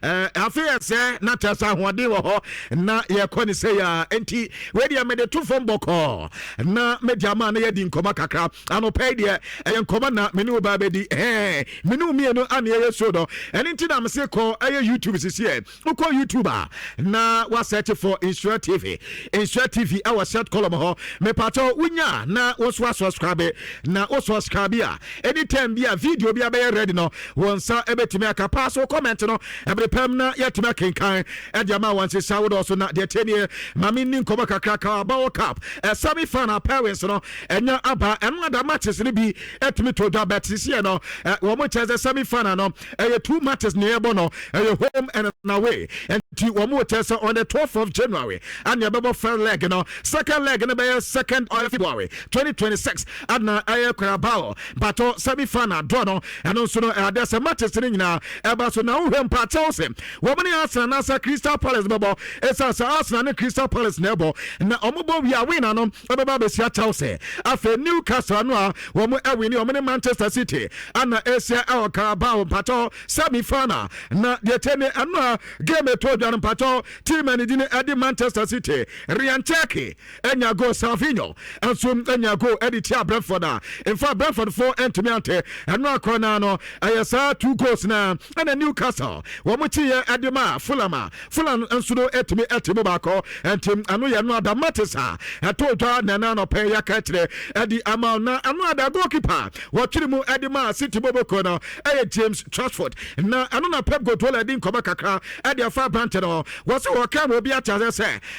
Afei yɛ sɛ na kyerɛ sɛ ahoɔden wɔ hɔ na yɛkɔ ne sɛ yɛ nti wei deɛ mede to fam bɔkɔɔ na mede ama na yɛdi nkɔmmɔ kakra. Anɔpɛ yi deɛ, ɛyɛ nkɔmmɔ na me ne wo ba bɛdi. Ɛɛ, me ne wo mmienu ane ɛyɛ so no. Ɛno nti na mese kɔ ɛyɛ YouTube sisi. Ɛ wokɔ YouTube a, na wasearch for Nhyira TV. Nhyira TV ɛwɔ search column hɔ. Mepatɔ wonya na wo nso asubscribe, na wo subscribe a, anytime bi a video bi abɛyɛ ready no, wɔn nsa ɛbɛtumi aka paa. So comment no ɛbere pɛm na yɛtumi akenkan ɛde ama wɔn nsesa wodɔ so. Na deɛ tie nie, maame ni nkɔmɔ kakra Carabao Cup semi final pairings no ɛnya aba. Ɛno ada matches no bi ɛtumi to dwa bɛt sisiɛ no, wɔn kyerɛ sɛ semi final no ɛyɛ two matches ne ɛbɔ no, ɛyɛ home and away. Nti wɔn kyerɛ sɛ on the 12th of January ɛna ɛbɛbɔ first leg no. Second leg no bɛyɛ 2nd of February 2026. Ɛna ɛyɛ Carabao bato semi final draw no, ɛno nso no ɛade sɛ matches no nyinaa ɛba so. Na wohwɛ mpa, Chelsea wɔn ne Arsenal anaasɛ Crystal Palace bɛbɔ. Ɛsiane sɛ Arsenal ne Crystal Palace na ɛbɔ na wɔn bɔ wia winner no ɛbɛba abɛsia Chelsea. Afei Newcastle no a wɔn ɛwin, wɔn ne Manchester City ana ɛsia ɛwɔ Carabao mpatɔ semi final. Na deɛ kyɛ ne ɛno a game ɛtɔ dwa no, mpatɔ team a ne din ɛde Manchester City, Rayan Cherki ɛnya goal, Savinho nso ɛnya goal ɛde tia Brentford a nfa Brentford fo ɛntumi ante. Ɛno akɔ naa no ɛyɛ saa two goals na ɛna Newcastle wɔn kyiɛ ɛde ma Fulham a Fulham nso no ɛtumi ɛte mu baako. Ɛnti ɛno yɛ no ada matches a ɛtɔ dwa na ɛna anɔpɛ yɛaka kyerɛ ɛde ama. Na ɛno ada goalkeeper wɔtwere mu ɛde ma City boboko no ɛyɛ James Trafford, na ɛno na Pep Guardiola ɛde nkɔmɔ kakra ɛde afa aberante no. Wɔsɛ wɔka ma obi ate asɛ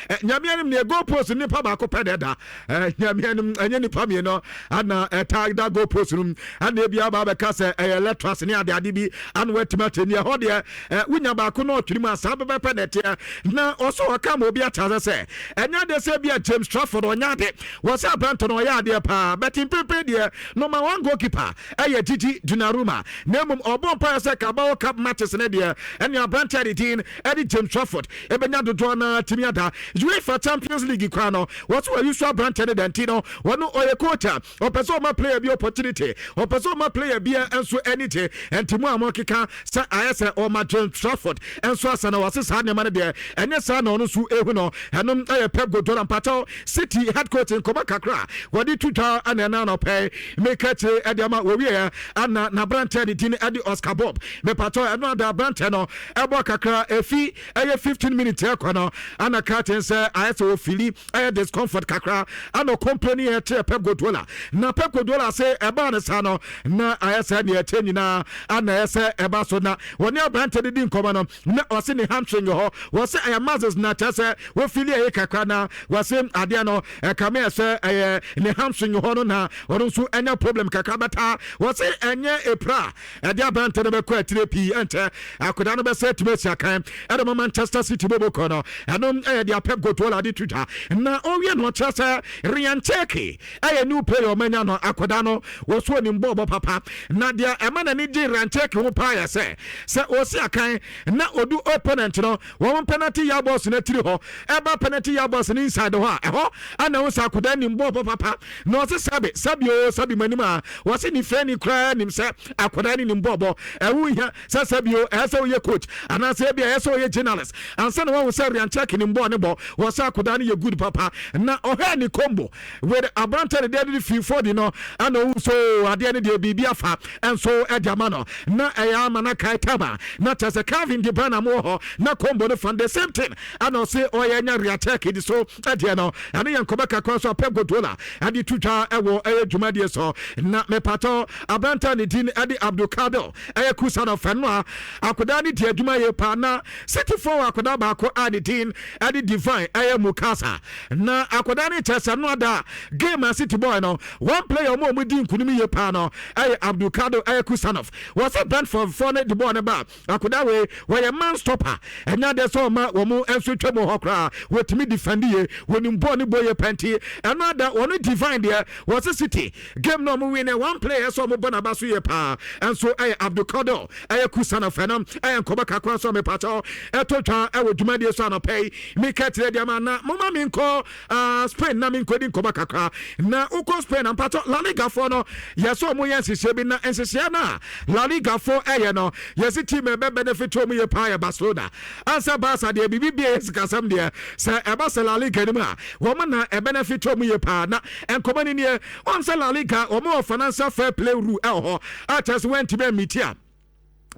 sɛ Nyame anim neɛ goal post nipa baako pɛ na ɛda. Nyame anim, ɛnyɛ nipa mmienu ana ɛta da goal post no. Ana ebi aba abɛka sɛ ɛyɛ letras ne ade ade bi ana watumi ate neɛ hɔ deɛ, wonya baako na ɔtwere mu a, saa bɛbɛpɛ na ɛteɛ. Na ɔsɛ wɔka ma obi ate asɛ sɛ ɛnyɛ adeɛ sɛ bi a James Trafford ɔnyɛ ade. Wɔsɛ aberante no ɔyɛ adeɛ paa, but mpempe deɛ, number one goalkeeper ɛyɛ Gigi Donnarumma. Na mmom ɔbɔ mpaeɛ sɛ Carabao Cup matches ne deɛ, ɛne aberante a ne din ɛde James Trafford ɛbɛnya dodoɔ na tumi ada. UEFA Champions League kwan no, wɔsɛ wɔyi so aberante no dɛnti no, wɔno ɔyɛ coach a ɔpɛ sɛ ɔma player bi opportunity, ɔpɛ sɛ ɔma player bi nso ani gye. Nti mu a mɔkeka sɛ ayɛ sɛ ɔma James Trafford nso asa na wɔse saa nneɛma no deɛ, ɛnyɛ saa na ɔno nso ehu no. Ɛno ɛyɛ Pep Guardiola, mpakyɛw, City head coach, nkɔmɔ kakra wɔde to dwa ɛna ɛna anɔpɛ meka kyerɛ ɛde ama wɔwieɛ. Ana n'aberanteɛ ne din ɛde Oscar Bob, mepatɔ, ɛno ada aberanteɛ no ɛbɔ kakra efi ɛyɛ 15 minutes ɛkɔ no, ana kraten sɛ ayɛ sɛ wɔfeel ɛyɛ discomfort kakra, ana complain yɛ kyerɛ Pep Guardiola. Na Pep Guardiola sɛ ɛbaa ne saa no na ayɛ sɛ neɛ ɛkyɛ nyinaa ana ɛyɛ sɛ ɛba so. Na wɔne aberanteɛ no di nkɔmɔ no, na ɔse ne hamstring hɔ, wɔsɛ ɛyɛ muscles na kyerɛ sɛ wɔfeel ɛyɛ kakra, na wɔse adeɛ no ɛkame sɛ ɛyɛ ne hamstring hɔ no na ɔno nso ɛnya problem kakra bɛta. Wɔse ɛnyɛ epra ɛde aberante no bɛkɔ akyire pii, ɛnkyɛ akoda no bɛsɛ atumi asi akan ɛde ma Manchester City bɔbɔkɔ no. Ɛno ɛyɛ de Pep Guardiola de to dwa. Na ɔwie no, ɔkyerɛ sɛ Rayan Cherki ɛyɛ new player ɔmanya no. Akoda no wɔso onim bɔɔbɔ papa, na deɛ ɛma n'ani gye Rayan Cherki ho paa yɛ sɛ ɔsi akan na odu opponent no wɔn penalty yard box no akyiri hɔ, ɛba penalty yard box no inside hɔ a, ɛhɔ ana wo sɛ akoda nim bɔɔbɔ papa. Na ɔse sɛbe sɛbe o sɛbe mu anim a, wɔse ne fɛ ni koraa nim sɛ akwadaa no nim bɔɔbɔ. Ɛho hia sɛ sɛbe o, ɛyɛ sɛ woyɛ coach anaasɛ ebi ɛyɛ sɛ woyɛ journalist ansa na wahu sɛ Rayan Cherki nim bɔɔl ne bɔ. Wɔsɛ akwadaa no yɛ good papa, na ɔhwɛ ne combo with aberante ne deɛ de fi fɔdi no, ana ohu so adeɛ no deɛ biribi afa ɛnso ɛde ama no, na ɛyɛ ama na kae tama na kyerɛ sɛ Kevin De Bruyne mo wɔ hɔ na combo no fan the same thing, ana ɔse ɔyɛ nya Rayan Cherki di so ɛdeɛ no. Ɛno yɛ nkɔmɔ kakra so a Pep Guardiola ɛde to dwa ɛwɔ ɛyɛ dwumadie so. Na mepatɔ, aberante ne din ɛde Abdulkadir ɛyɛ Khusanov no a, akodaa ne di adwuma yie paa. Na City fo wɔ akodaa baako a ne din ɛde Divine ɛyɛ Mukasa, na akodaa ne kyerɛ sɛ no ada game a City boy no, one player ɔmo a ɔmo di nkunim yie paa no ɛyɛ Abdulkadir ɛyɛ Khusanov. Wɔsɛ Brentford foɔ no de bɔɔl no ba, akodaa wei wɔyɛ man stopper. Ɛnya deɛ sɛ ɔma wɔn nso twɛ mu hɔ koraa, wɔtumi defend yie, wɔnim bɔɔl ne bɔ yie pɛnti. Ɛno ada wɔn Divine deɛ, wɔsɛ City game na ɔmo win one player sɛ ɔmo bɔ n'aba so yie paa ɛnso ɛyɛ Abdulkadir ɛyɛ Khusanov. Ɛno ɛyɛ nkɔmɔ kakra so mepatɔ ɛtɔ twa ɛwɔ dwumadie so anɔpɛ yi meka kyerɛ deɛ ma. Na moma mi nkɔ Spain na menkɔdi nkɔmɔ kakra. Na wokɔ Spain na mpatɔ La Liga foɔ no, yɛsɛ ɔmo yɛ nhyehyɛ bi, na nhyehyɛ no a La Liga foɔ ɛyɛ no, yɛsi team ɛbɛ benefit. ɔmo yie paa yɛ Barcelona. Ansa Barca deɛ, biribi bia yɛ sikasɛm deɛ, sɛ ɛba sɛ La Liga no mu a, wɔn na ɛbenefit ɔmo yie paa. Na nkɔmɔ no nie, wɔn sɛ La Liga wɔn wɔ financial fair play rule ɛwɔ hɔ a kyerɛ sɛ wɔntumi ameet a,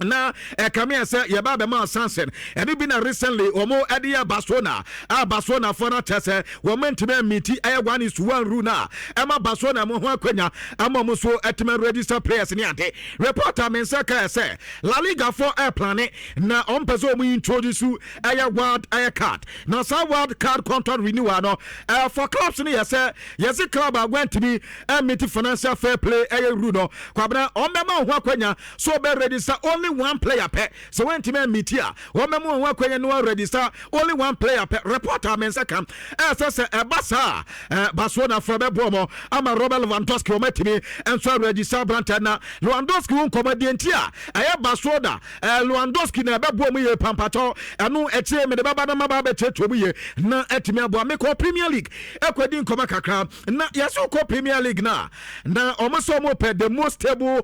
na ɛkame yɛ sɛ yɛba bɛma sanction. Ɛno bi na recently wɔn ɛde yɛ Barcelona a Barcelona foɔ no akyɛ sɛ wɔn ntumi ameet ɛyɛ 1:1 rule no a ɛma Barcelona mo ho akonnwa ama wɔn nso ɛtumi register players ne ade. Report a me nsa kaa sɛ La Liga foɔ ɛplan na wɔn pɛ sɛ wɔn introduce ɛyɛ wild ɛyɛ card, na saa wild card contract renewal no for clubs no yɛ sɛ yɛsi club a wɔntumi ɛmeet financial fair play ɛyɛ rule no, Kwabena, wɔn bɛma wɔn ho akonnwa so ɔbɛ register only one player pɛ. Sɛ wɔntumi ameet a, wɔn bɛma wɔn ho akonnwa no register only one player pɛ. Report a me nsa ka ɛsɛ sɛ ɛba saa, Barcelona fo bɛboɔ mɔ ama Robert Lewandowski, wɔn atumi nso register aberantɛ. Na Lewandowski wo nkɔmɔ deɛ nti a ɛyɛ Barcelona Lewandowski na ɛbɛboɔ mu yie pampatɔ, ɛno akyire mede bɛba na maba bɛkyerɛkyerɛ mu yie na atumi aboa. Mekɔ Premier League ɛkɔdi nkɔmɔ kakra, na yɛsɛ wokɔ Premier League na ɔmo sɛ ɔmo pɛ the most stable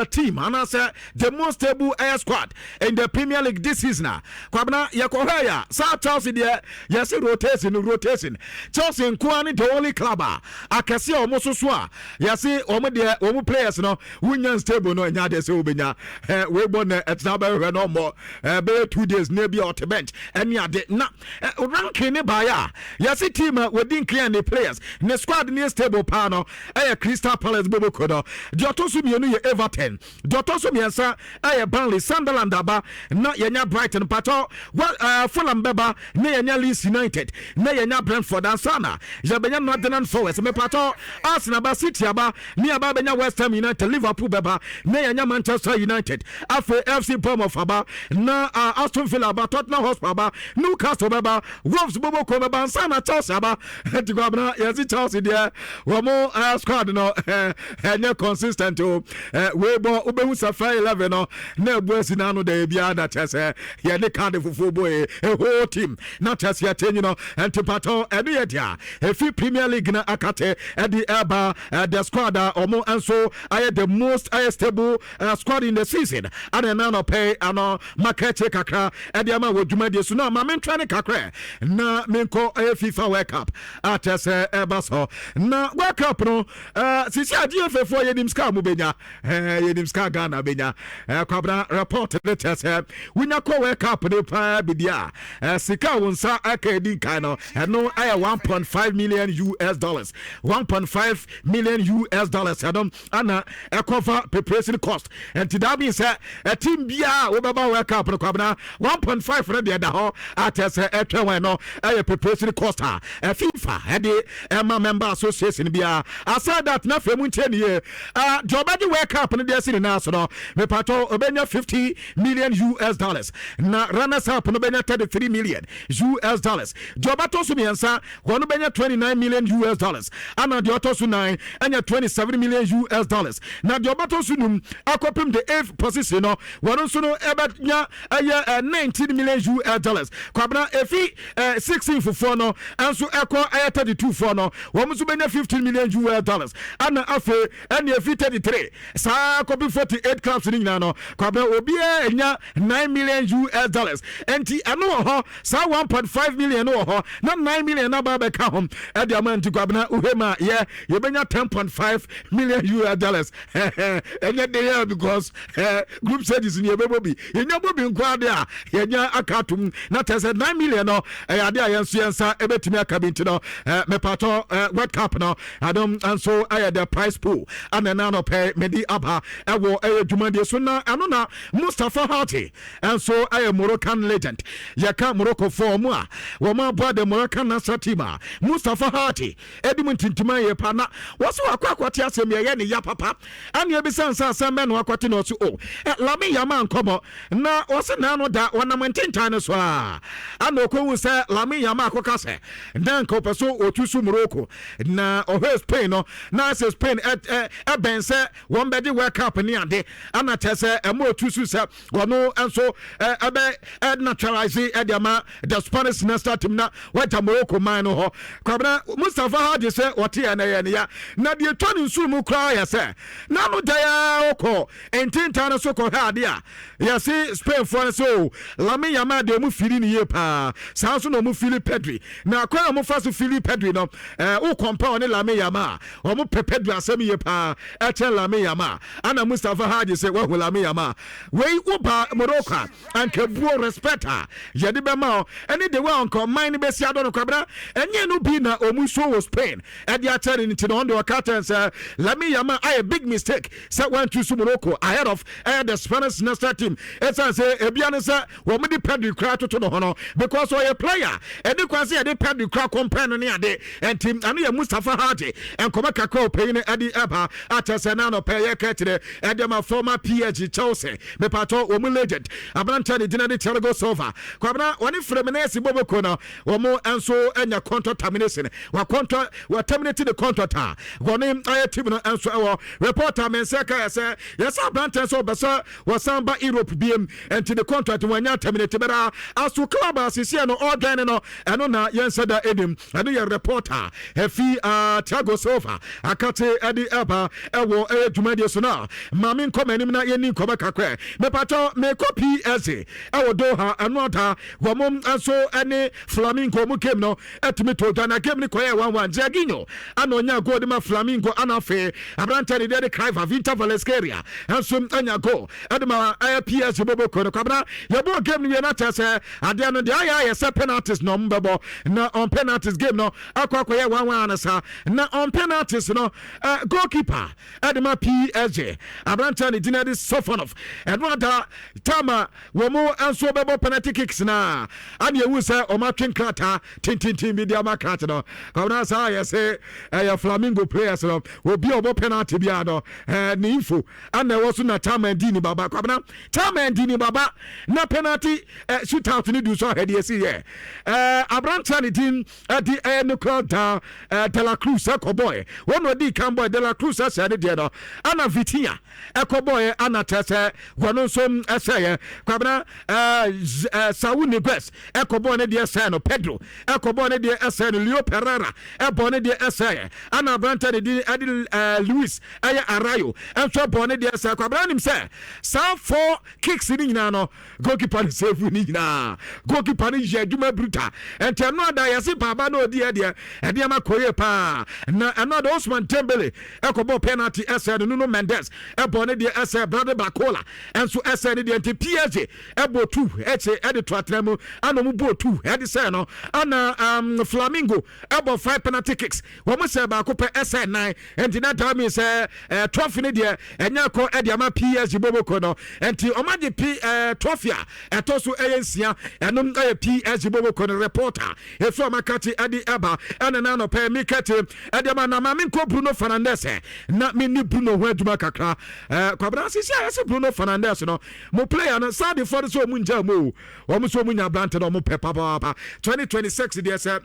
team anaasɛ the most stable air squad in the Premier League this season a, Kwabena, yɛkɔhwɛ yɛ a, saa Chelsea deɛ, yɛsɛ rotation rotation. Chelsea nkoa ne the only club a akɛse a ɔmo soso a yɛse ɔmo deɛ, ɔmo players no wonya stable no, ɛnya adeɛ sɛ wobɛnya wei bɔ nɛ ɛtena bɛhwɛ no ɔmmɔ bɛyɛ 2 days na bi a ɔte bench ɛne ade. Na ranking ne baeɛ a, yɛse team a wɔdi nkan ne players ne squad ne stable paa no ɛyɛ Crystal Palace boboko no. Deɛ ɔtɔ so mmienu yɛ Everton, deɛ ɔtɔ so mmiɛnsa ɛyɛ Burnley, Sunderland aba na yɛnya Brighton patɔ, Fulham bɛba na yɛnya Leeds United na yɛnya Brentford ansa na yɛbɛnya Nottingham Forest. Mepatɔ, Arsenal ba, City aba ne aba bɛnya West Ham United, Liverpool bɛba na yɛnya Manchester United, afei FC Bournemouth aba na Aston Villa aba, Tottenham Hotspur aba, Newcastle bɛba, Wolves boboko bɛba ansa na Chelsea aba. Nti Kwabena, yɛsi Chelsea deɛ, wɔn squad no ɛnyɛ consistent o. Wei bɔ, wobɛhu sɛ fɛ 11 no na ebu asi n'ano da ebiara na kyerɛ sɛ yɛne card fufuo bɔ yi a whole team na kyerɛ sɛ yɛte no. Nti patɔ, ɛno yɛ deɛ efi Premier League na akate ɛde ɛba, the squad a wɔn nso ayɛ the most ayɛ stable squad in the season. Ana ɛna nɔpɛ ano maka akyire kakra ɛde ama wɔ dwumadie so na ma mentwa ne kakra na menkɔ ɛyɛ FIFA World Cup a kyerɛ sɛ ɛba so. Na World Cup no sisi agye efefoɔ, yɛnim sika a mo bɛnya, yɛnim sika Ghana bɛnya. Kwabena, report ne kyerɛ sɛ wonya kɔ World Cup ne paa bi deɛ a, sika a wo nsa aka edi nkan no, ɛno ɛyɛ US$1.5 million, US$1.5 million. Ɛno ana ɛkɔfa preparation cost. Nti that means sɛ ɛteam biara wobɛba World Cup no, Kwabena, 1.5 no deɛ da hɔ atɛ sɛ ɛtwɛn wɔn no, ɛyɛ preparation cost a ɛFIFA ɛde ɛma member association biara. Aside that, na afei mu nkyɛn nie, deɛ ɔbɛgye World Cup no deɛ si ne nan so no, mepatɔ, ɔbɛnya US$50 million, na runners up no bɛnya US$33 million. Deɛ ɔbɛtɔ so mmiɛnsa, wɔn bɛnya US$29 million, ana deɛ ɔtɔ so nnan ɛnya US$27 million, na deɛ ɔbɛtɔ so num akɔpem the eighth position no, wɔn nso no ɛbɛnya ɛyɛ US$19 million. Kwabena, efi 16 fofoɔ no nso ɛkɔ ɛyɛ 32 foɔ no, wɔn nso bɛnya US$15 million, ana afei ɛne efi 33 saa kɔpi 48 clubs no nyinaa no, Kwabena, obiara nya US$9 million. Nti ɛno wɔ hɔ saa, 1.5 million no wɔ hɔ na 9 million naba bɛka ho ɛde ama. Nti Kwabena, wohwɛ mu a, yɛ yɛbɛnya US$10.5 million. Ɛnyɛ de yɛ because group stages ni yɛbɛbɔ bi, yɛnya bɔ bi nko ade a yɛnya aka atom na kyerɛ sɛ 9 million no ɛyɛ ade a yɛn nso yɛn nsa ɛbɛtumi aka bi. Nti no mepatɔ, World Cup no adom nso ɛyɛ the prize pool ana ɛna anɔpɛ mede aba ɛwɔ ɛyɛ dwumadie so. Na ɛno na Mustapha Hadji nso ɛyɛ Moroccan legend. Yɛka Moroccofoɔ mu a wɔn aboa the Moroccan national team a, Mustapha Hadji ɛdi mu ntintima yɛ pa. Na wɔsɛ wakɔ akɔte asɛm yɛyɛ ne ya papa ɛne ebisa nsa asɛm bɛ no akɔte na ɔso o Lamine Yamal nkɔmɔ. Na ɔsɛ naano da ɔnam ntentan no so a, ana ɔkɔhu sɛ Lamine Yamal akɔka sɛ na nka ɔpɛ so ɔtu so Morocco, na ɔhwɛ Spain no na sɛ Spain ɛbɛn sɛ wɔn bɛgye World Cup ne ade, ana kyerɛ sɛ sɛ ɛmo otu so sɛ ɔno nso ɛbɛ naturalize ɛde ama the Spanish national team na wagya Morocco man no hɔ. Kwabena, Mustapha Hadji sɛ wɔte yɛ na yɛ ne ya, na deɛ twa ne nsuo mu koraa yɛ sɛ n'ano da yɛ wokɔ ntintan no so kɔhwɛ ade a yɛse Spainfoɔ no sɛ o Lamine Yamal deɛ, ɔmu feel ne yie paa. Saa nso na ɔmu feel Pedri, na kwan a ɔmofa so feel Pedri no, wo compare ɔne Lamine Yamal a, ɔmo pɛ Pedri asɛm yie paa ɛkyɛn Lamine Yamal. Ana Mustapha Hadji sɛ wahu Lamine Yamal wei, woba Morocco a, anka buo respect a yɛde bɛma o ɛne de wa anka ɔman no bɛsi adɔ no. Kwabena, ɛnyɛ no bi na ɔmu so wɔ Spain ɛde akyɛ ne nti na ɔno de ɔka kyɛn sɛ Lamine Yamal ayɛ big mistake sɛ wantu so Morocco ahead of ɛyɛ the Spanish national team, ɛsiane sɛ ebia ne sɛ wɔn de Pedri kura toto ne ho no, because ɔyɛ player ɛde kwan sɛ yɛde Pedri kura compare no ne ade. Ɛnti ɛno yɛ Mustapha Hadji nkɔmɔ kakra ɔpanyin no ɛde ɛba akyɛ sɛ n'anɔpɛ yɛ kɛkyerɛ ɛde ma former PSG, Chelsea, mepatɔ wɔn legend aberanteɛ ne gyina de Thiago Silva. Kwabena, wɔne Fluminense boboko no, wɔn nso anya contract termination, wa contract wa terminate the contract a wɔne ayɛ team no nso. Ɛwɔ reporter mɛnsa ka yɛ sɛ yɛsɛ aberanteɛ nso ɔbɛsɛ wɔsan ba Europe biem, nti the contract wɔanya terminate bɛra aso club a sisiɛ no ɔdwan no. Ɛno na yɛnsa da anim. Ɛno yɛ reporter ɛfi Thiago Silva akate ɛde ɛba ɛwɔ ɛyɛ dwumadie so. No maame nkɔmɔ anim na yɛni nkɔmɔ kakra. Mepatɔ mekɔ PSG ɛwɔ Doha. Ɛno ada wɔn nso ɛne Flamengo mu game no ɛtumi to dwa, na game no kɔyɛ 1-1. Jorginho ana ɔnya goal de ma Flamengo, ana afei aberanteɛ de deɛ de Khvicha Kvaratskhelia nso anya goal ɛde ma ɛyɛ PSG boboko no. Kwabena, yɛbɔ game no wie na kyerɛ sɛ adeɛ no deɛ ayɛ sɛ penalties na ɔmo bɛbɔ, na on penalties game no akɔ akɔyɛ 1-1 anasa, na on penalties no goalkeeper ɛde ma PSG, aberanteɛ ne gyina de Safonov, ɛno ada tama wɔn nso bɛbɔ penalty kicks na ane ewu sɛ wɔn atwe nkrataa tententen bi de ama krakye no. Kwabena, saa yɛ sɛ ɛyɛ Flamengo players no, obi a ɔbɔ penalty biara no ne info ana ɛwɔ so na chairman di ni baba. Kwabena, chairman di ni baba na penalty shootout ni du so ahwɛdeɛ si yɛ aberanteɛ ne din ɛde ɛyɛ Nicolas da de la Cruz ɛkɔ bɔɔɛ. Wɔn na ɔdi kan bɔɔɛ. De la Cruz ɛsɛ ne deɛ no, ana Vitinha ɛkɔ bɔɔɛ, ana kyerɛ sɛ wɔn nso ɛsɛ yɛ. Kwabena, ɛɛ ɛɛ Saul Niguez ɛkɔ bɔɔl ne deɛ ɛsɛ no, Pedro ɛkɔ bɔɔl ne deɛ ɛsɛ no, Leo Pereira ɛbɔ ne deɛ ɛsɛ yɛ, ana aberanteɛ ne din ɛde Luis ɛyɛ Arayo ɛnso ɛbɔ ne deɛ ɛsɛ. Kwabena, nim sɛ saa four kicks ne nyinaa no, goalkeeper no save ne nyinaa. Goalkeeper no yɛ adwuma brutal. Ɛnti ɛno ada yɛse baaba na ɔdi ɛdeɛ ɛdeɛma kɔyie paa, na ɛno ada Ousmane Dembele ɛkɔbɔ penalty ɛsɛ no, Nuno Mendes ɛbɔ ne deɛ ɛsɛ, Bradley Barcola ɛnso ɛsɛ ne deɛ. Nti PSG ɛbɔ two ɛkyɛ ɛde to atena mu, ana ɔmo bɔ two ɛde sɛ no, ana Flamengo ɛbɔ five penalty kicks, wɔn sɛ baako pɛ, ɛsɛ nnan. Nti na that means sɛ trophy ne deɛ ɛnyɛ kɔ ɛde ama PSG boboko no. Nti ɔmo agye p trophy a ɛtɔ so ɛyɛ nsia. Ɛnom ɛyɛ PSG boboko no reporter efi ɔmo akakye ɛde ɛba ɛna n'anɔpɛ mi kɛte ɛde ama. Na maame nkɔ Bruno Fernandes na mi ni Bruno ho adwuma kakra. Kwabena, sisi a yɛsɛ Bruno Fernandes no mo player no, Saudifoɔ no sɛ ɔmo ngya mu o, wɔn nso ɔmo nya aberante na ɔmo pɛ papaapa. 2026 deɛ sɛ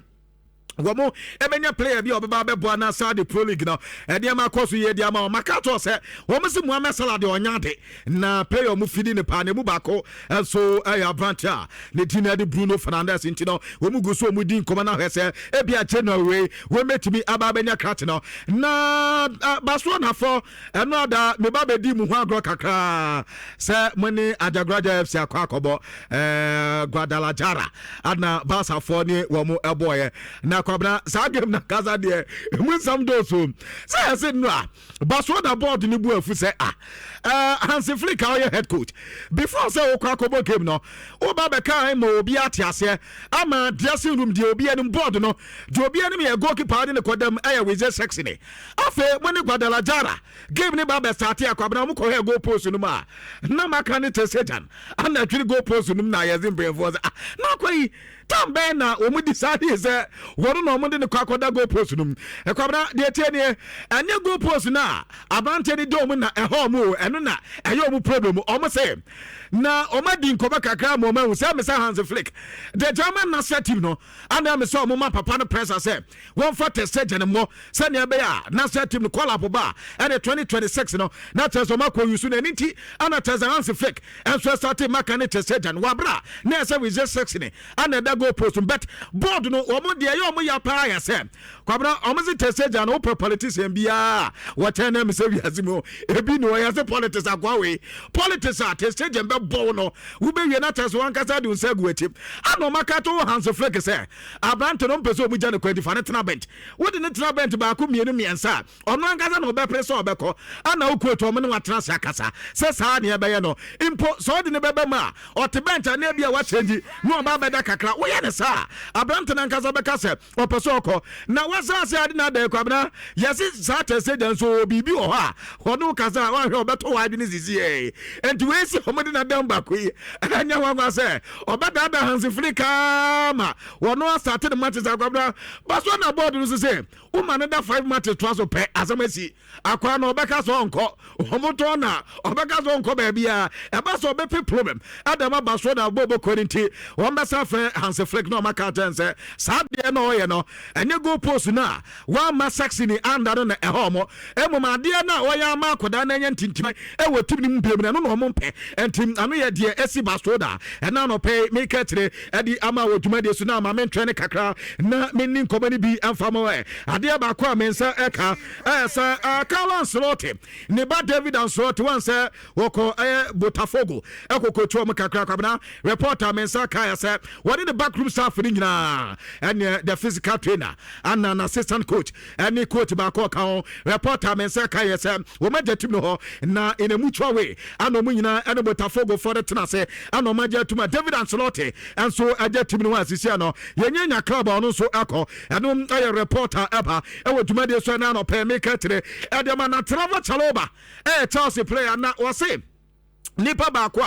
wɔn ɛbɛnya player bi a ɔbɛba abɛboa na Saudi Pro League no ɛdeɛma akɔ so yie de ama wɔn. Maka kyerɛ sɛ wɔn si Mohamed Salah deɛ, ɔnya ade na player ɔmo fidi ne paa na emu baako nso ɛyɛ aberante a ne din ɛde Bruno Fernandes. Nti no wɔn gu so wɔn di nkɔmɔ na ahwɛ sɛ ebi akyɛ no awei wɔn bɛtumi aba abɛnya krakye no. Na Barcelona fɔ, ɛno ada meba bɛdi mu ho agorɔ kakraa sɛ mo ne Ajagoraja FC akɔ akɔbɔ Guadalajara, ana Barcafoɔ ne wɔn ɛbɔɔyɛ. Na Kwabena, saa game na kasa deɛ emu nsɛm dɔɔso sɛ yɛsɛ nnura Barcelona board ne bu afu sɛ ah, Hansi Flick a ɔyɛ head coach, before sɛ wokɔ akɔbɔ game no, woba bɛka ma obi ate aseɛ ama dressing room deɛ obi anim, board no deɛ obi anim yɛ goalkeeper de ne kɔdam ɛyɛ Weze Szczesny. Afei mo ne Guadalajara game ne ba bɛ start a, Kwabena, mo kɔhɛ goal post no mu a, na maka ne te sɛ gyan ana atwiri goal post no mu na yɛdze mpanyinfoɔ sɛ ah, na akɔ yi. Tam bɛn na wɔn decide sɛ wɔn na wɔn de no kɔ akɔda goal post no mu? Ɛkwabena, deɛ tie nie, ɛnyɛ goal post no a aberanteɛ no da wɔn na ɛhɔ wɔn o, ɛno na ɛyɛ wɔn problem. Wɔn se na wɔn adi nkɔmɔ kakra ma wɔn ahu sɛ ɛmɛ sɛ Hansi Flick, the German national team no, ana ɛmɛ sɛ wɔn ma papa no pressure sɛ wɔmfa Ter Stegen mmɔ sɛnea ɛbɛyɛ a national team no call up ba a ɛne 2026 no na kyerɛ sɛ ɔma kɔ yusu no. Ɛno nti ana kyerɛ sɛ Hansi Flick nso ɛsate maka ne Ter Stegen wɔ abere a na ɛsɛ Wizzy Szczesny ana ɛda goal post, but board no, wɔn deɛ ɛyɛ wɔn ya paa yɛ sɛ, Kwabena, wɔn se Ter Stegen no, wopɛ politician biara wɔkyɛn na ɛmɛ sɛ wiase mu ebi ni wɔyɛ sɛ politics akoa wei, politics a Ter Stegen bɛbɔ no, wobɛwie na kyerɛ sɛ wankasa de nsa agu akyi. Ana ɔma ka to Hansi Flick sɛ aberante no mpɛ sɛ ɔmu gya no kwan, fa ne tena bench. Wode ne tena bench baako, mmienu, mmiɛnsa a, ɔno ankasa na ɔbɛpere sɛ ɔbɛkɔ. Ana wokootu ɔmo ne watena ase akasa sɛ saa neɛ ɛbɛyɛ no mpo sɛ ɔde ne bɛbɛ mu a ɔte bench a, na ebi a wahyɛ na ɔba abɛda kakra. Woyɛ ne saa, aberante no ankasa bɛka sɛ ɔpɛ sɛ ɔkɔ na wasan ase ade na ada. Kwabena, yɛse saa Ter Stegen nso wɔ biribi wɔ hɔ a ɔne kasa a wahwɛ ɔbɛtɔ wɔ adwene sisi yɛ. Nti wei si ɔmo de nadam baako yi, ɛnyɛ nwanwa sɛ ɔbɛdaadaa Hansi Flick ma wɔno asate ne matches. Akwabena, baso na board no so sɛ woma no da five matches toa so pɛ, asɛm asi. Akwaa no ɔbɛka sɛ ɔnkɔ, ɔmo tɔn na ɔbɛka sɛ ɔnkɔ baabi a ɛba sɛ ɔbɛpɛ problem ɛdɛm aba so na bɔ bɔkɔ no. Nti wɔn bɛsa frɛ Hansi Flick na ɔmaka kyɛn sɛ saa deɛ na ɔyɛ no, ɛnyɛ goal post no a wama Szczesny anda no na ɛhɔ ɔmo, mmom adeɛ no a ɔyɛ ama akwadaa no anya ntintim ɛwɔ team no mu bio no, ɛno na ɔmo mpɛ. Nti ano yɛ deɛ ɛsi Barcelona ɛna anɔpɛ meka kyerɛ ɛde ama wɔ dwumadie so na ama mentwɛn ne kakra na menni nkɔmmɔ no bi ɛmfa mo. Ɛ adeɛ baako a me nsa ɛka ɛyɛ sɛ Carlo Ancelotti ne ba David Ancelotti wɔn sɛ wɔkɔ ɛyɛ Botafogo ɛkɔkɔtu ɔmo kakra. Kwabena, reporter me nsa ka yɛ sɛ wɔne ne backroom staff no nyinaa, ɛne the physical trainer ana an assistant coach ɛne coach baako ɔka ho, reporter me nsa ka yɛ sɛ wɔn agya team no hɔ na in a mutual way ana ɔmo nyinaa ɛne Botafogo fɔ de tena ase ana ɔmo agya team a David Ancelotti ɛnso agya team no hɔ. Asisia no yɛnyɛ nya club a ɔno nso ɛkɔ. Ɛno ɛyɛ reporter ɛba ɛwɔ dwumadie so ɛna anɔpɛ meka kyerɛ ɛde ma. Na Trevor Chalobah ɛyɛ Chelsea player na wɔse nipa baako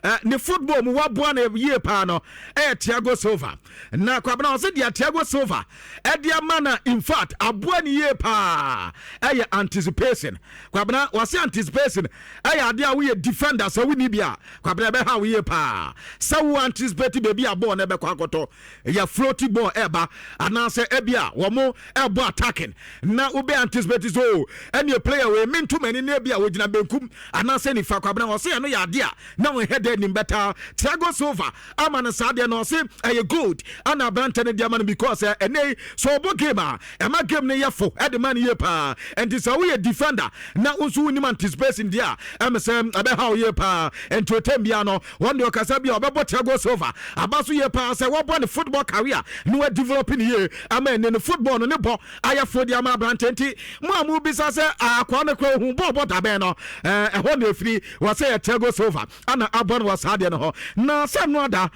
a ne football mu waboa no yie paa no ɛyɛ Thiago Silva. Na Kwabena, ɔsɛ deɛ Thiago Silva ɛde ama na in fact aboa ne yie paa ɛyɛ anticipation. Kwabena, wɔsɛ anticipation ɛyɛ adeɛ a woyɛ defender sɛ wonni bi a, Kwabena, ɛbɛha wo yie paa sɛ wo anticipate baabi a bɔɔl no ɛbɛkɔ akɔtɔ. Yɛ floaty ball ɛba anaasɛ ɛbi a wɔn ɛbɔ attacking na wobɛ anticipate so ɛne player wei mentum ani ne ebi a wɔgyina benkum anaasɛ nifa. Kwabena, ɔsɛ ɛno yɛ adeɛ a na wɔn hɛ dɛ nim bɛta Thiago Silva ama no saa deɛ na ɔsɛ ɛyɛ gold ana aberante no de ama no, because ɛnɛ sɛ ɔbɔ game a, ɛma game no yɛ fo ɛde ma no yie paa. Nti sɛ woyɛ defender na wo nso wonim anticipation deɛ a, ɛmɛ sɛ ɛbɛha wo yie paa. Nti otam bia no, wɔn deɛ ɔkasa bi a ɔbɛbɔ Thiago Silva aba so yie paa sɛ wɔbɔ ne football career na wɔadevelop ne yie ama ɛne ne football no ne bɔ ayɛ fo de ama aberante. Nti mo a mobisa sɛ akoa no kora ohun bɔɔl bɔ dabɛn no, ɛhɔ na ɛfiri. Wɔsɛ yɛ Thiago Silva ana abɔ no wɔ saa deɛ no hɔ. Na sɛ no ada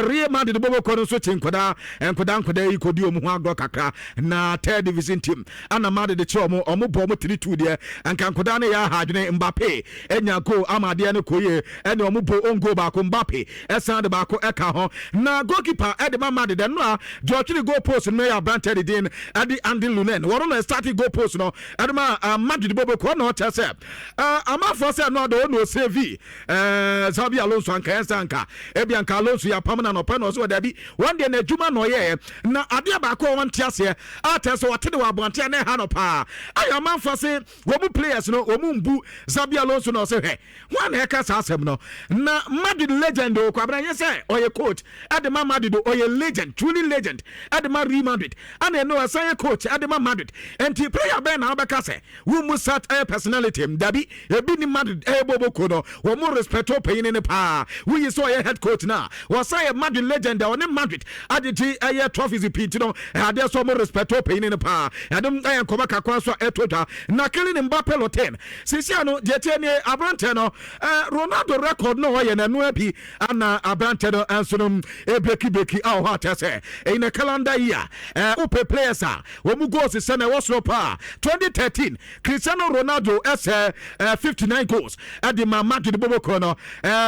Real Madrid bɔbɔkɔ no nso kye nkɔdaa nkɔdaa nkɔdaa yi kɔdi ɔmo ho agorɔ kakra na third division team ana Madrid kye ɔmo, ɔmo bɔ ɔmo 3-2. Deɛ nka nkɔdaa no yɛ aha adwene. Mbappe anya goal ama adeɛ no kɔ yie, ɛne ɔmo bɔ on goal baako, Mbappe ɛsan de baako ɛka ho. Na goalkeeper ɛde ma Madrid ɛno a deɛ ɔtwene goal post no yɛ aberante de din ɛde Andy Lunen. Wɔn na ɛstart goal post no ɛde ma Madrid bɔbɔkɔ na ɔkyɛ sɛ amanfoɔ sɛ ɛno ade ɔno ɔsave Xabi Alonso. Anka yɛn sɛ anka ebi anka Alonso yɛ apam na nɔpɛ na ɔsɛ wɔ dabi, wɔn deɛ n'adwuma na ɔyɛɛ. Na adeɛ baako a wɔn te aseɛ a kyerɛ sɛ wɔte de wɔ abɔnten a na ɛha no paa ayɛ amanfoɔ se wɔn mu players no wɔn mu mbu Xabi Alonso. Na ɔsɛ hwɛ wɔn na ɛka saa asɛm no na Madrid legend o. Kwabena, nyɛ sɛ ɔyɛ coach ɛde ma Madrid o, ɔyɛ legend, truly legend ɛde ma Real Madrid, ɛna ɛno ɛsan yɛ coach ɛde ma Madrid. Nti player bɛn na ɔbɛka sɛ wɔn mu sat ɛyɛ personality? Dabi, ebi ni. Madrid ɛyɛ bɔbɔ no, wɔn mu respect ɔpanyin ne paa. Woyi sɛ ɔyɛ head coach na wɔsan yɛ Madrid legend a ɔne Madrid agyegye ɛyɛ trophies pii ti no, ɛadeɛ sɛ ɔmo respect ɔpanyin ne paa. Ɛdum ɛyɛ nkɔmɔ kakra nso a ɛto dwa. Na Kylian Mbappe Lottin sisi ano deɛ tie nie, aberantɛ no Ronaldo record no ɔyɛ n'ano abi ana aberantɛ no nso no ebreak break a ɔhɔ akyɛ sɛ ɛyi na calendar yi a wopɛ players a wɔn mu goals sɛ na ɛwɔ soro paa, 2013 Cristiano Ronaldo ɛsɛ 59 goals ɛde ma Madrid. bɔbɔkɔ no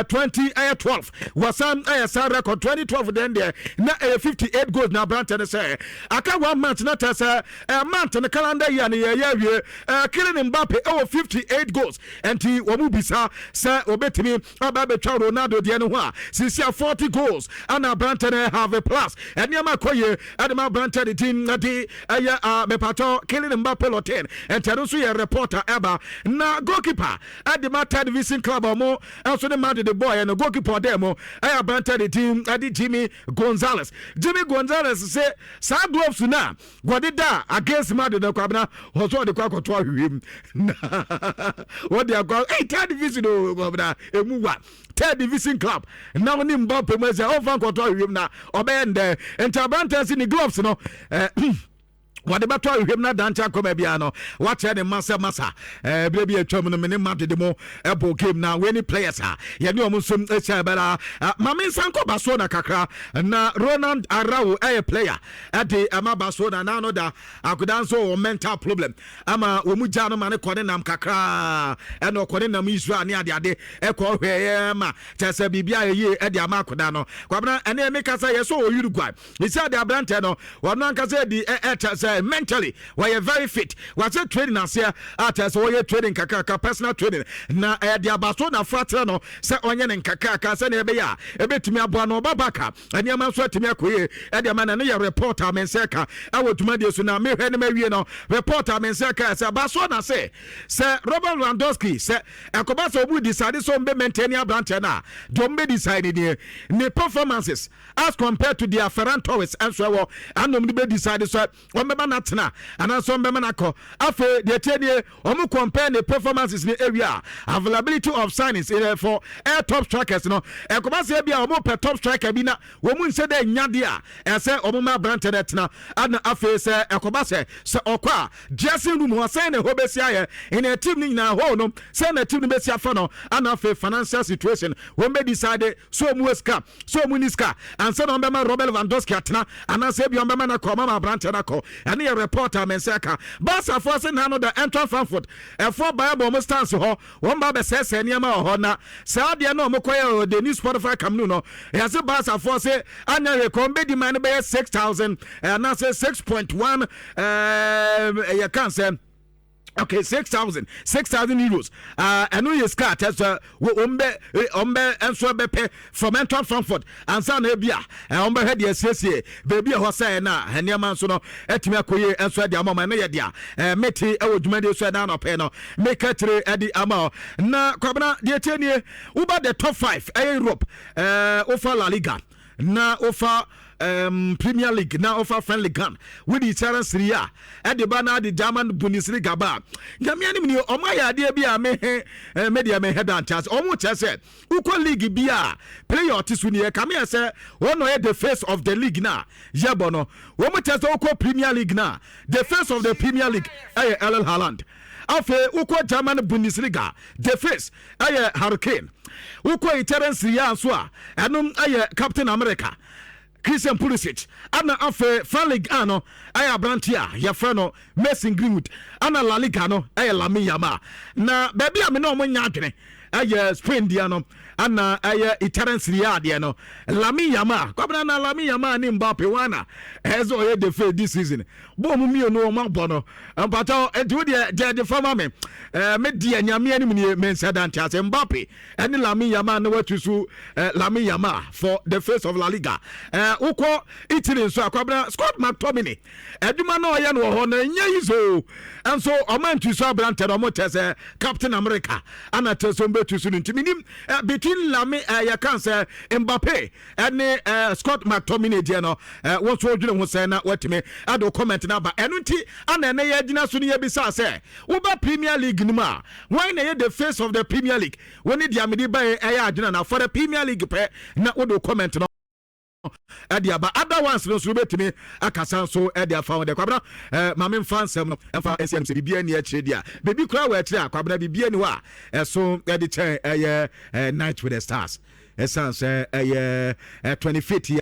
20 ɛyɛ 12, wɔsan ɛyɛ saa record 2012 den deɛ na ɛyɛ 58 goals. Na aberantɛ no sɛ aka one month na kyerɛ sɛ month no, calendar year no yɛyɛ awie, Kylian Mbappe ɛwɔ 58 goals, ɛnti wɔn mu bisa sɛ wɔbɛtumi aba abɛtwa Ronaldo deɛ no ho a, sisi a 40 goals ana aberantɛ no have a plus. Ɛnneɛma akɔ yie ɛde ma aberantɛ de din de ɛyɛ mepatɔ Kylian Mbappe Lottin. Ɛnti ɛno nso yɛ reporter ɛba. Na goalkeeper ɛde ma third division club a ɔmo nso ne Madrid bɔɔyɛ no, goalkeeper ɔdɛ mu ɛyɛ aberantɛ de din ɛde Jimmy Gonzalez. Jimmy Gonzalez sɛ saa gloves na wɔde da against Madrid no, Kwabena, ɔsɔ ɔde kɔ akɔto ahwehwɛ mu na wɔde akɔ ɛy third division o. Kwabena, emu wa third division club na wɔne Mbappe mu ɛsɛ ɔnfa nkɔto ahwehwɛ mu na ɔbɛyɛ ndɛ. Nti aberantɛ si ne gloves no wɔde bɛtɔ ahwehwɛm no adankyɛ akɔma biara no, wakyerɛ ne mma sɛ masa berɛ bi atwam no me ne Madrid mu ɛbɔ game na wei ne players a yɛne ɔmo nso ahyia bɛra. Ma me nsa nkɔ Barcelona kakra na Ronald Araujo ɛyɛ player ɛde ɛma Barcelona na ano da akoda nso wɔ mental problem ama wɔn mu gya no ma ne kɔ ne nam kakraa, ɛna ɔkɔ ne nam Israel ne adeade ɛkɔ hwɛɛ ma kyerɛ sɛ biribi a yɛyie ɛde ama akoda no. Kwabena, ɛne ɛmi kasa yɛ so wɔ Uruguay ɛsi ade aberantɛ no, ɔno ankasa di ɛkyɛ sɛ mentally wɔyɛ very fit. Wɔasɛ training aseɛ a kyerɛ sɛ wɔyɛ training kakraka, personal training, na ɛde aba so na afo akyerɛ no sɛ ɔnyɛ ne nkakraka sɛnea ɛbɛyɛ a ɛbɛtumi aboa no ɔba baka nneɛma nso atumi akɔ yie ɛde ama na ne yɛ report a me nsa ka ɛwɔ dwumadie so. Na mehwɛ ne ma wie no, report a me nsa ka sɛ Baso na sɛ Robert Lewandowski sɛ ɛkɔba sɛ ɔmu decide sɛ ɔmbɛ maintain aberanteɛ no a, deɛ ɔmbɛ decide nie, ne performances as compared to their Ferran Torres ɛnso ɛwɔ anom de bɛ decide sɛ ɔmbɛma no atena anaasɛ ɔmbɛma no akɔ. Afei deɛ tie nie, ɔmo compare ne performances ne ewie a, availability of signings for air top strikers no, ɛkɔba sɛ bi a ɔmo pɛ top striker bi na wɔn mu nhyɛ dɛ nyadeɛ a ɛsɛ ɔmo ma aberante no tena. Ana afei sɛ ɛkɔba sɛ ɔkɔ a, dressing room hɔ sɛn na ɛhɔ bɛsi ayɛ ɛna team no nyinaa hɔ no, sɛn na team no bɛsi afa no, ana afei financial situation, wɔn bɛ decide so ɔmo wɔ sika so ɔmo ni sika ansa na wɔn bɛma Robert Lewandowski atena anaasɛ ebi wɔn bɛma no akɔ, ɔmo ama aberante no akɔ. Ɛne yɛ report a mɛnsa aka. Barcafoɔ sɛ nano da Eintracht Frankfurt ɛfoɔ baa bɔ ɔmo stands hɔ, wɔn ba bɛsɛɛsɛɛ nneɛma wɔ hɔ, na saa adeɛ no ɔmo kɔyɛ the new Spotify Camp Nou no, yɛsɛ Barcafoɔ sɛ anya hwɛ kɔn bɛdi man no bɛyɛ 6,000 anaasɛ 6.1, ɛyɛ kan sɛ okay, 6,000, €6,000. Ɛno yɛ sika kyɛ sɛ wɔn bɛ wɔn bɛ nso bɛpɛ from Eintracht Frankfurt ansa na ebi a wɔn bɛhwɛ deɛ siesie beebi a ɛhɔ sɛ na nneɛma nso no ɛtumi akɔ yie nso ɛde ama ɔmo. Ɛno yɛ deɛ mete ɛwɔ dwumadie so ɛna anɔpɛ no meka kyerɛ ɛde ama ɔ. Na Kwabena, deɛ tie nie, woba the top five ɛyɛ Europe, wofa La Liga na wofa Premier League na wofa French League wode Italian Serie A ɛde ba na ade German Bundesliga ba a, Nyame anim ni, ɔmo ayɛ adeɛ bi a mehe medeɛ mehɛ da nkyɛ ase. Ɔmo kyerɛ sɛ wokɔ league bi a, player ɔte so nie kame yɛ sɛ wɔn na ɔyɛ the face of the league na yɛbɔ no. Wɔn kyerɛ sɛ wokɔ Premier League na the face of the Premier League ɛyɛ Erling Haaland. Afei wokɔ German Bundesliga, the face ɛyɛ Harry Kane. Wokɔ Italian Serie A nso a, ɛnom ɛyɛ Captain America Christian Pulisic. Ana afei French League a no ɛyɛ aberante a yɛfrɛ no Mason Greenwood, ana La Liga no ɛyɛ Lamine Yamal. Na baabi a me ne ɔmo nya adwene ɛyɛ Spain deɛ no ana ɛyɛ Italian Serie A deɛ no, Lamine Yamal. Kwabena, na Lamine Yamal ne Mbappe wana ɛyɛ sɛ ɔyɛ the face this season? Bɔɔl mu mmienu ɔmo abɔ no mpatɔ, nti wo deɛ deɛ de fama me me deɛ, Nyame anim nie, me nsa da nte ase. Mbappe ɛne Lamine Yamal na watu so Lamine Yamal for the face of La Liga. Wokɔ Italy nso akwabena, Scott McTominay adwuma na ɔyɛ no wɔ hɔ no ɛnyɛ yi so nso ɔma ntu so aberantɛ no, ɔmo kyɛ sɛ Captain America ana kyɛ sɛ ɔmbɛtu so no. Nti menim between Lame yɛka sɛ Mbappe ɛne Scott McTominay deɛ no, wɔn nso wɔdwene ho sɛ na watumi ɛde comment no aba. Ɛno nti ana ɛnɛ yɛgyina so no yɛbisa sɛ woba Premier League no mu a, wɔn na ɛyɛ the face of the Premier League? Wɔn ne deɛ mede ba ɛyɛ adwene na for the Premier League pɛ na wode comment no ɛde aba. Other ones no nso wobɛtumi akasa nso ɛde afa ho. Deɛ Kwabena, maame mfa nsɛm no ɛmfa ɛsi ɛnom sɛ biribiara ni akyire deɛ a biribi koraa wɔ akyire a, Kwabena, biribiara ni hɔ a ɛso ɛde kyɛn ɛyɛ Night with the Stars, ɛsiane sɛ ɛyɛ 25th.